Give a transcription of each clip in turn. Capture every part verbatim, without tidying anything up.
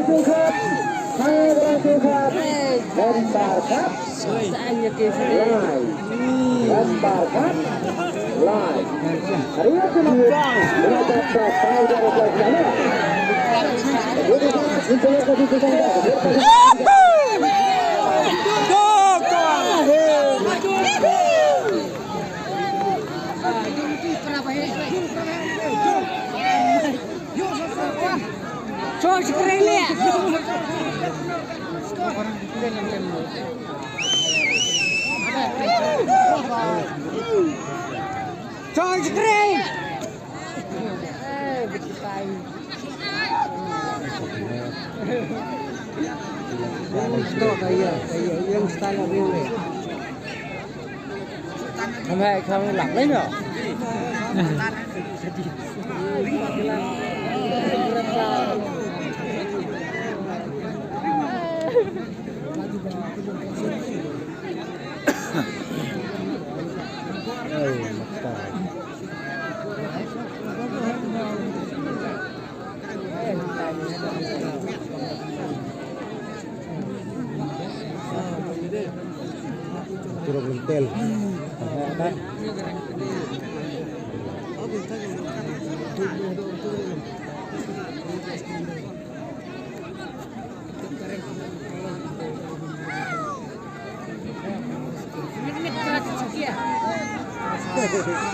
Nombar khat, lai. Nombar khat, lai. Choi screen le. Choi screen. Yang style ni. Không phải không lặp lấy nữa. Turun lentil.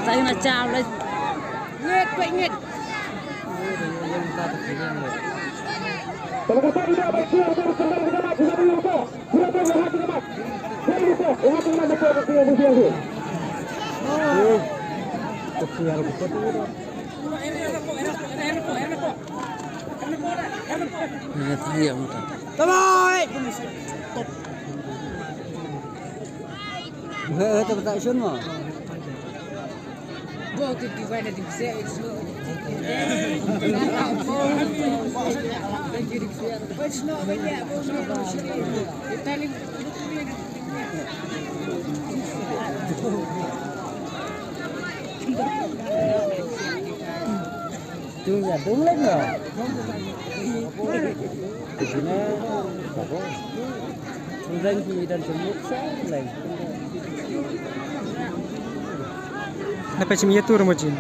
Tayo na chao le. Ngit, pe ngit. Tamai. He, he, tak, tak, sun mo. Tung ya, tung lek na. Di sini, apa? Tung lek di dan semut sa lek. Napa simi ya tur mo jin?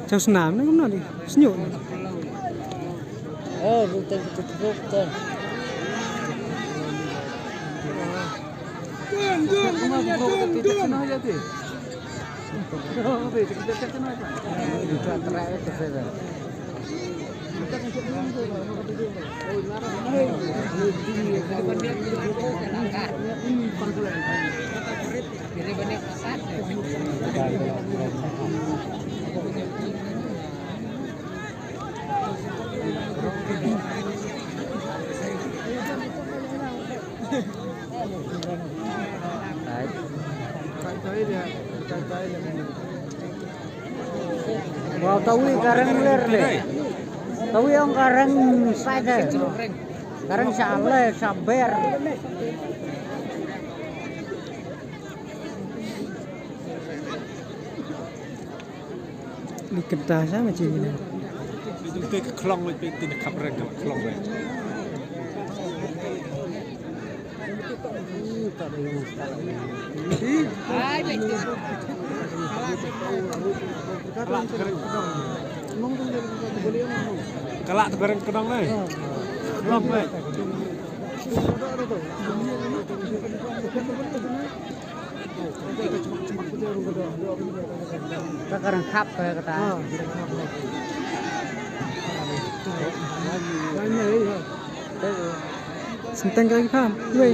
Chau snam na kumno di. Sñiuh na. Oh, ruk tang tu ruk tang. Wow, tawi ka reng ler le. Tawi ong ka reng sai de. Ka reng sha le, sha ber. Li kynta sa ma chi ni. Tung te ka khlong le, tung te ka khap reng ka khlong le. Ka lah tu ka reng khnong le. Khlong le. Ka ka rang khap ka kata. Senteng ka ki pham. Wei.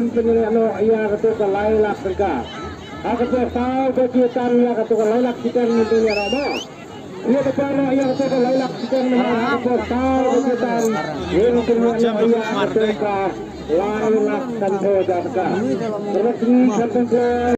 ngin pynlehnoh ïa katu ka lai lak tyngka. Ha ka por saw baje tan ïa katu ka lai lak shiteng ngin pynlehnoh mo. Ïa katu ka lai lak shiteng mo, ha ka por saw baje tan ngin pynlehnoh ïa katu ka lai lak sanphew hajar tyngka. Terima kasih, Captain Clay.